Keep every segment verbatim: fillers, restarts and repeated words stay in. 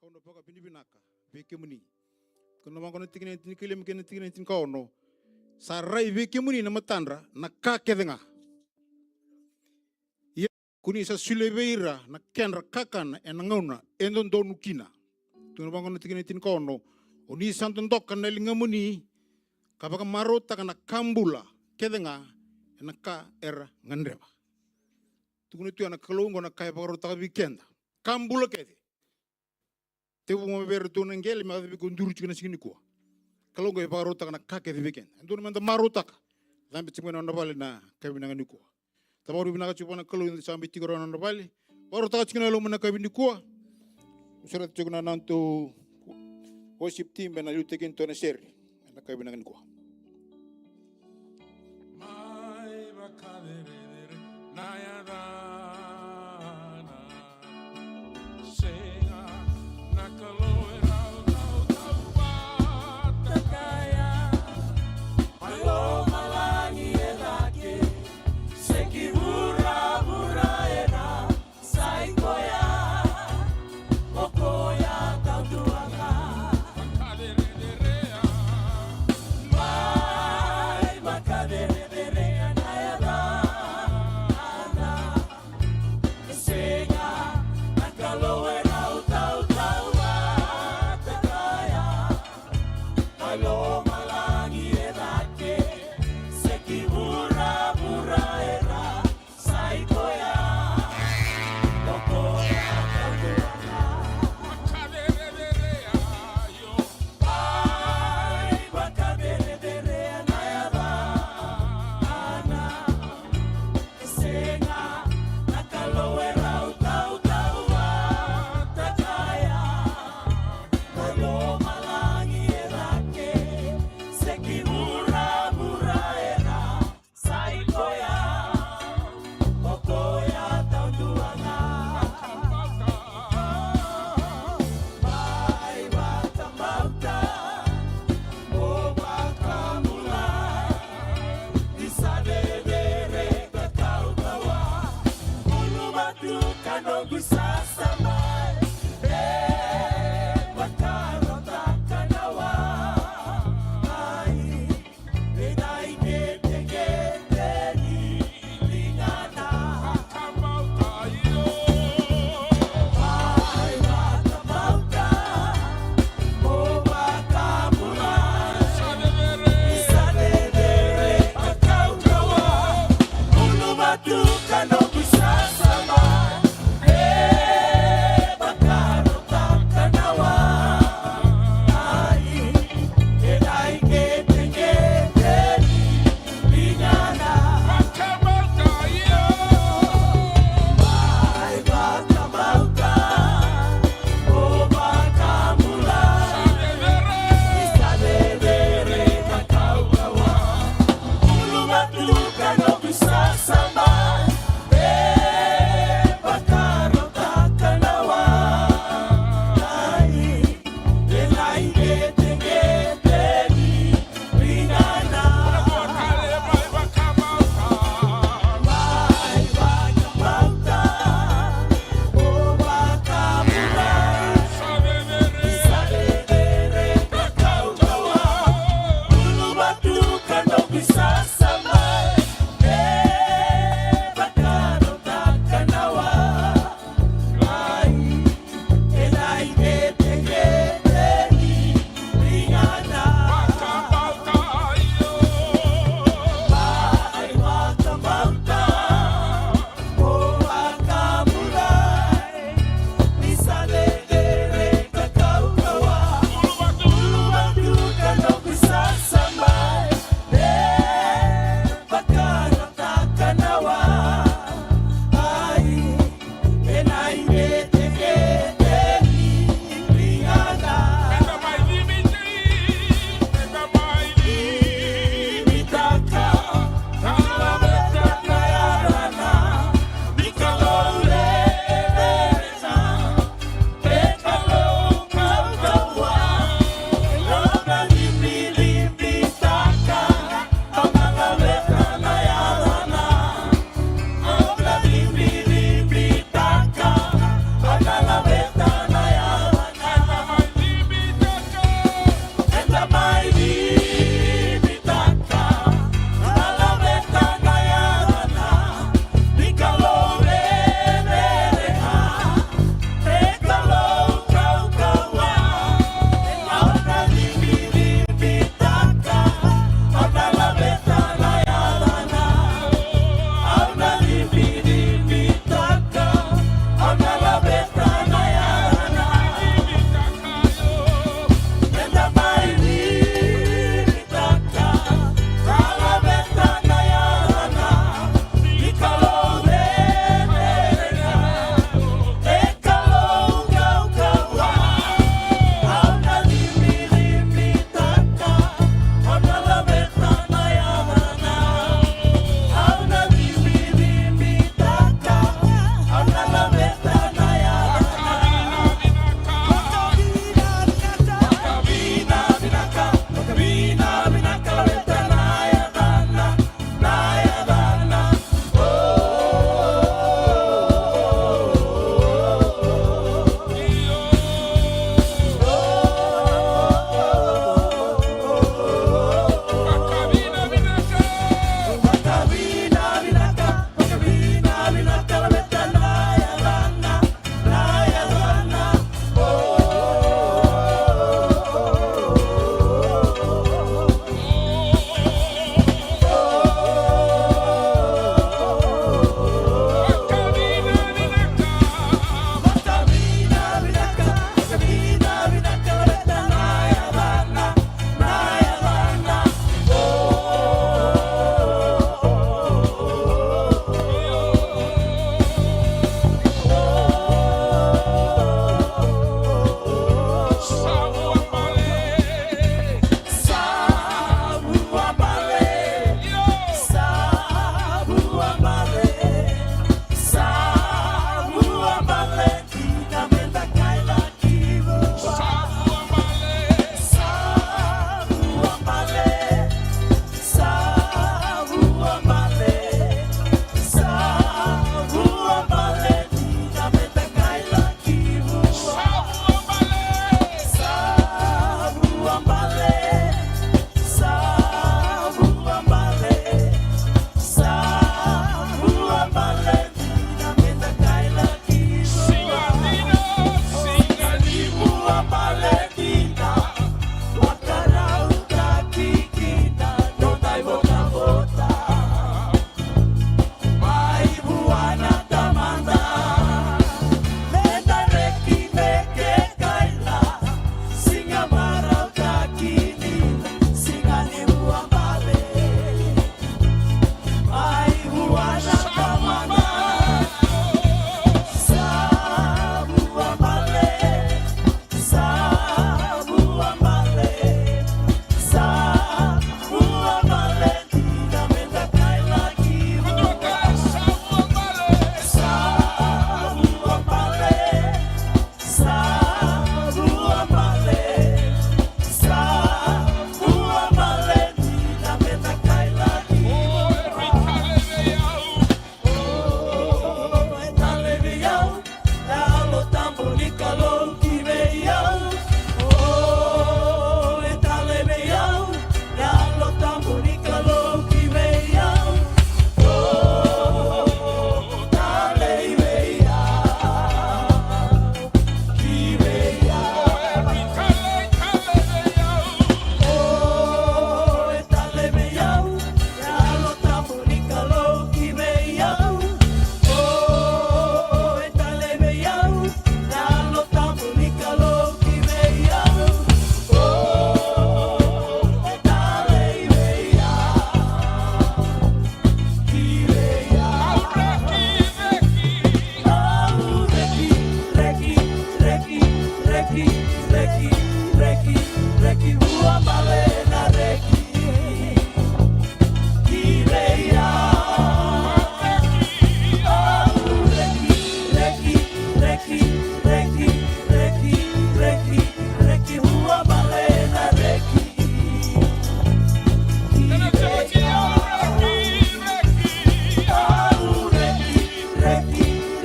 Ono, vakavinavinaka vei kemuni. Ko na vaqo na tikina e tinikalima kei na tikina e tinikaono. Sa rai vei kemuni na matadra na ka kece ga. Ia ko ni sa solia vei ira na kedra kakana ena gauna e dodonu kina. Tukuna vaqo na tikina e tinikaono. O ni sa dodoka na ligamuni ka vakamarautaka na ka bula kece ga ena ka era gadreva. Tukuna tu ya na Kalou oqo na ka e vakarautaka vei keda. Ka bula kece. Tevu mo vera tu na qele me yaco vei ko duru tiko na siga nikua. Kalou qai vakarautaka na ka kece vei keda. E dodonu meda marautaka. Cabe tiko mai na nona vale na ka vinaka nikua. Tavaro vinaka tiko vua na Kalou ni sa mai tiko rawa na nona vale. Vakarautaka tiko na yalomu na ka vei nikua. Usarata tiko na nodatou worship team me na liutaki tou na sere. Na ka vinaka nikua. Mai vakacerecere na yacana. Sega na Kalou e rau tau tau vata kaya. Mai lomalagi e cake, se ki vuravura e rau. Sa i koya, o koya taudua ga. Mai vakacerecerea na yacana. Sega na Kalou e rau tautau vata kaya. Mai lomalagi e cake, se ki vuravura e rau. Sa i koya, o koya taudua ga. Vakacerecerea, io. Mai vakacerecerea na yacana. Sega na Kalou e rau tautau vata kaya. Mai lomalagi e cake, se ki vuravura e rau. Sa i koya, o koya taudua ga. Mai vakabauta, mo vakabula. Ni sa cecere ka kaukaua. Ulu vatu ka noqu sasama. E vakarotaka na wa. Ai.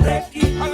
Hallelujah.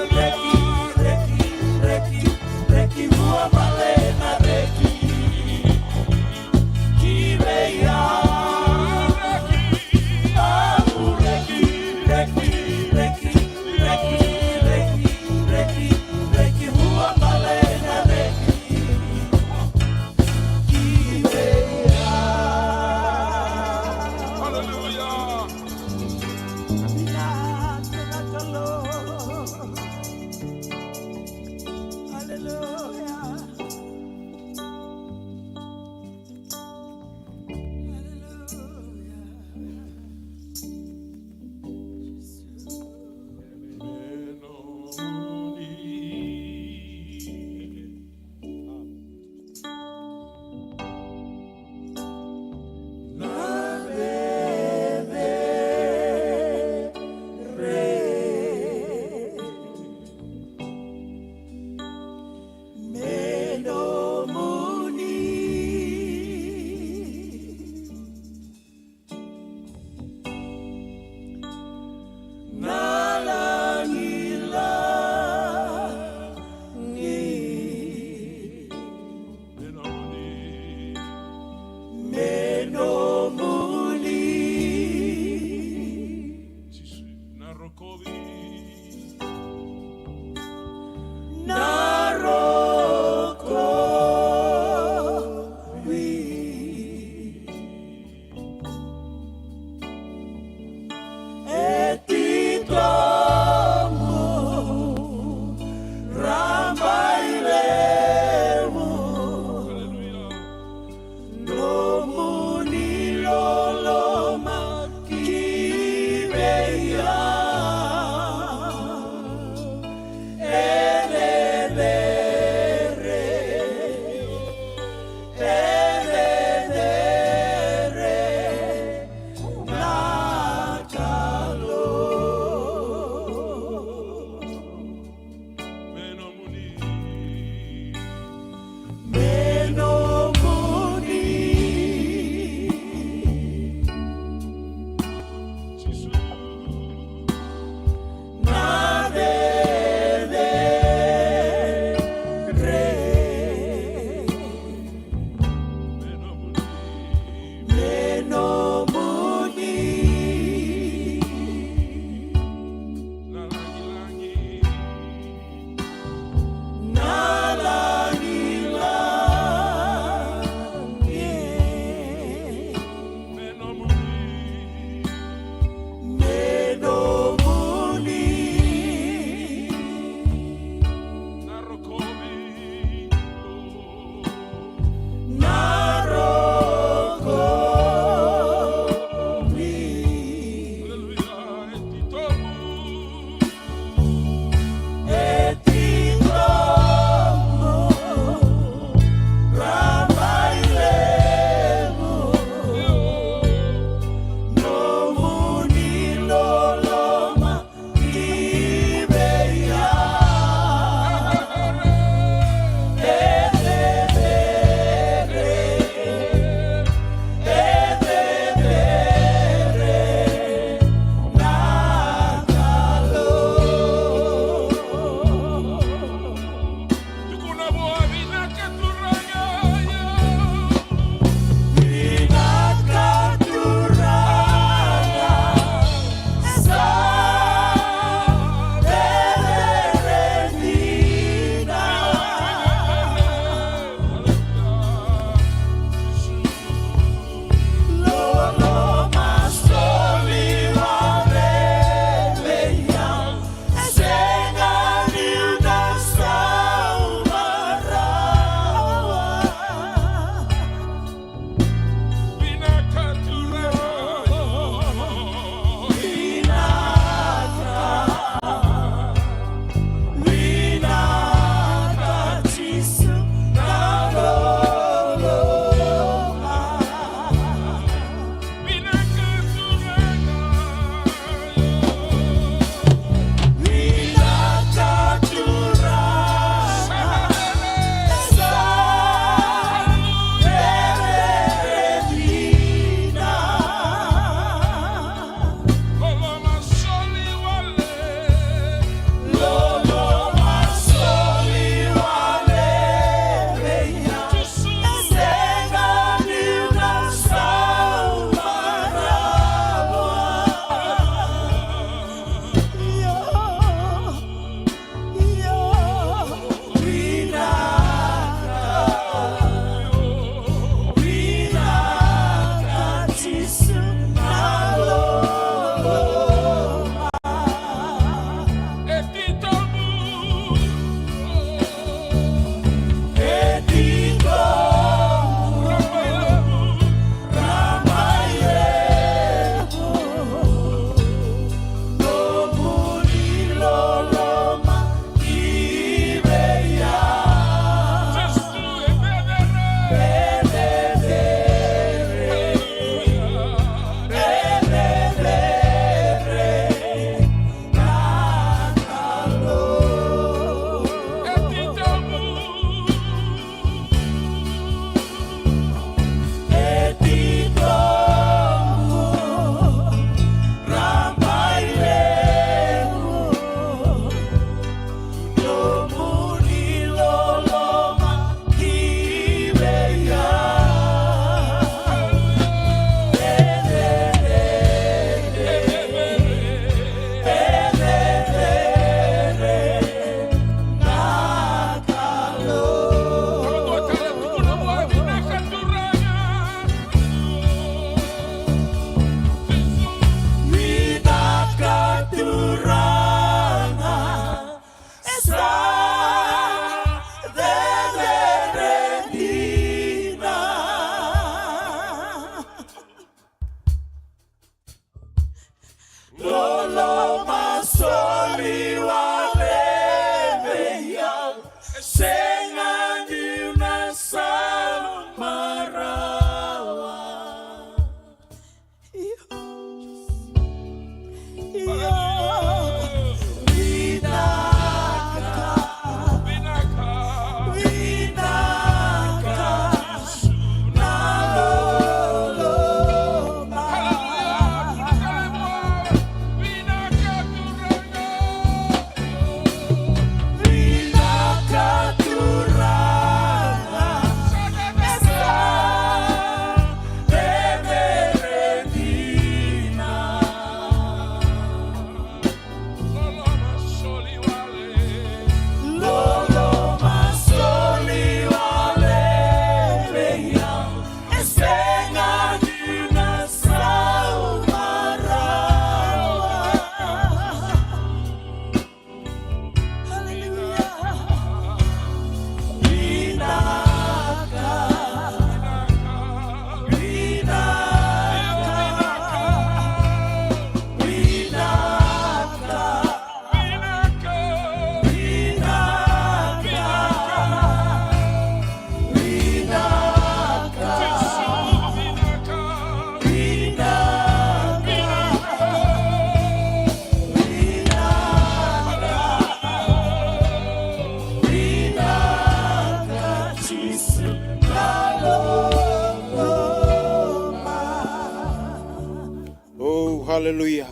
Aleluya.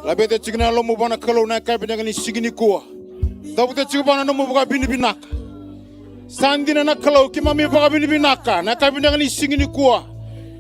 Laveta tiko na yalomu vua na Kalou na yakavi vinaka ni siga nikua. Cavuta tiko vua na nomu vakavinavinaka. Sa dina na Kalou, keimami vakavinavinaka na yakavi vinaka ni siga nikua.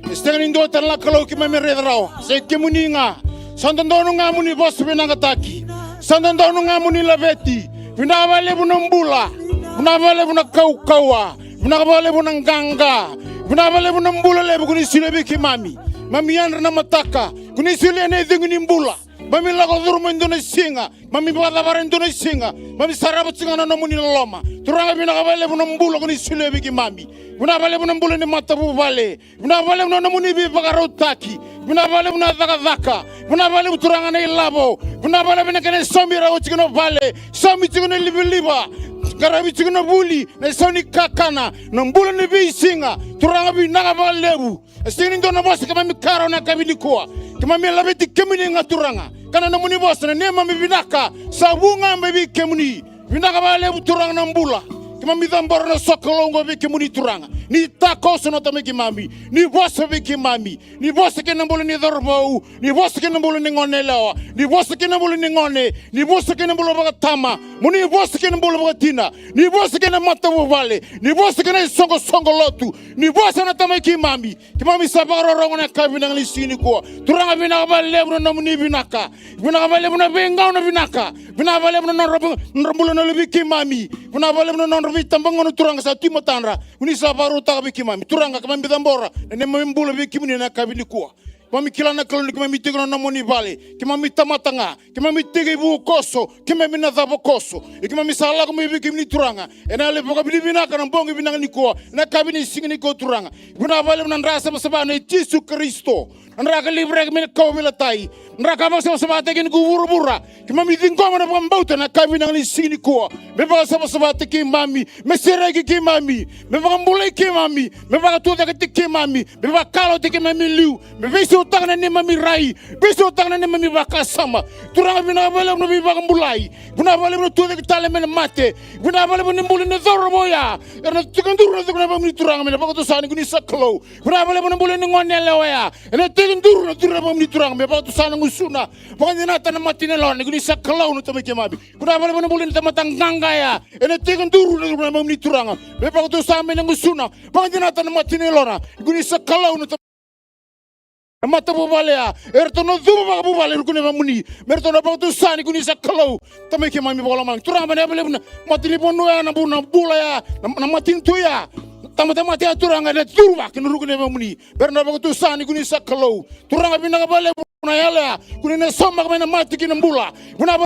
E sega ni dua tale na Kalou keimami raica rawa, sa i kemuni ga. Sa dodonu ga mo ni vosa vinakataki. Sa dodonu ga mo ni laveti. Vinaka vakalevu na bula. Vinaka vakalevu na kaukauwa. Vinaka vakalevu na qaqa. Vinaka vakalevu na bula levu ko ni solia vei keimami. Keimami yadra na mataka, ko ni solia na icegu ni bula. Keimami lako curuma e dua na siga. Keimami vakacavara e dua na siga. Keimami sarava tiko ga na nomuni loloma. Turaga, vinaka vakalevu na bula ko ni solia vei keimami. Vinaka vakalevu na bula ni matavuvale. Vinaka vakalevu na nomuni veivakarautaki. Vinaka vakalevu na cakacaka. Vinaka vakalevu, Turaga, na ilavo. Vinaka vakalevu na kena saumi rawa tiko na vale. Saumi tiko na livaliva. Qaravi tiko na vuli, na isau ni kakana, na bula ni veisiga. Turaga, vinaka vakalevu. E sega ni dua na vosa keimami kaya rawa na yakavi nikua. Keimami laveti kemuni ga, Turaga. Ka na nomuni vosa, na neimami vinaka sa vu ga mai vei kemuni. Vinaka vakalevu, Turaga, na bula. Keimami cabora na sokalou oqo vei kemuni, Turaga. Ni takoso na Tamai keimami. Ni vosa vei keimami. Ni vosa kei na bula ni cauravou. Ni vosa kei na bula ni gone yalewa. Ni vosa kei na bula ni gone. Ni vosa kei na bula vakatama. Mo ni vosa kei na bula vakatina. Ni vosa kei na matavuvale. Ni vosa kei na isoqosoqo lotu. Ni vosa, na Tamai keimami. Keimami sa vakarorogo na yakavi vinaka ni siga nikua. Turaga, vinaka vakalevu na nomuni vinaka. Vinaka vakalevu na veigauna vinaka. Vinaka vakalevu na nodra, nodra bula na luvei keimami. Vinaka vakalevu na nodra veitabagauna, Turaga, sa tu e matadra. Ko ni sa vakarautaka vei keimami, Turaga. Keimami cabora na neimami bula vei kemuni na yakavi nikua. Keimami kila, na Kalou, ni keimami tiko na nomuni vale. Keimami tamata ga. Keimami tekivu koso. Keimami na cava koso. Ia keimami sa lako mai vei kemuni, Turaga, ena yalo vakavinavinaka na bogi vinaka nikua, na yakavi ni siga nikua, Turaga. Vinaka vakalevu na dra savasava nei Jisu Karisito. Na dra ka livia ira mai na kauveilatai. Na dra ka vakasavasavataki kina ko vuravura. Keimami ciqoma na vakabauta na yakavi vinaka ni siga nikua. Me vakasavasavataki keimami. Me sereki keimami. Me vakabulai keimami. Me vakatucaketaki keimami. Me vakalougatataki keimami e liu. Me veisautaka na neimami rai. Veisautaka na neimami vakasama. Turaga, vinaka vakalevu na veivakabulai. Vinaka vakalevu na tucake tale mai na mate. Vinaka vakalevu na bula ni cauravou oya. Era na tekiduru na cauravou ni, Turaga, mai na vakatusa ni ko ni sa Kalou. Vinaka vakalevu na bula ni gone yalewa oya. Ena tekiduru na cauravou ni, Turaga, me vakatusa na gusuna. Vakadinata na mata ni yalona ni ko ni sa Kalou, na Tamai keimami. Vinaka vakalevu na bula ni tamata qaqa oya. Ena tekiduru na cauravou ni, Turaga, me vakatusa mai na gusuna. Vakadinata na mata ni yalona ni ko ni sa Kalou, na Tamai. Na matavuvale oya, eratou na cuva vakavuvale, ira ko ni vamuni. Me ratou na vakatusa ni ko ni sa Kalou, Tamai keimami vakalomalagi. Turaga, vinaka vakalevu na matanivanua ya, na bu-, na bula ya, na, na matanitu ya. Tamata, tamata ya, Turaga, ena curuvaki na ruku ni vamuni. Me ra na vakatusa ni ko ni sa Kalou. Turaga, vinaka vakalevu na yalo ya ko ni na saumaka mai na mate ki na bula. Vinaka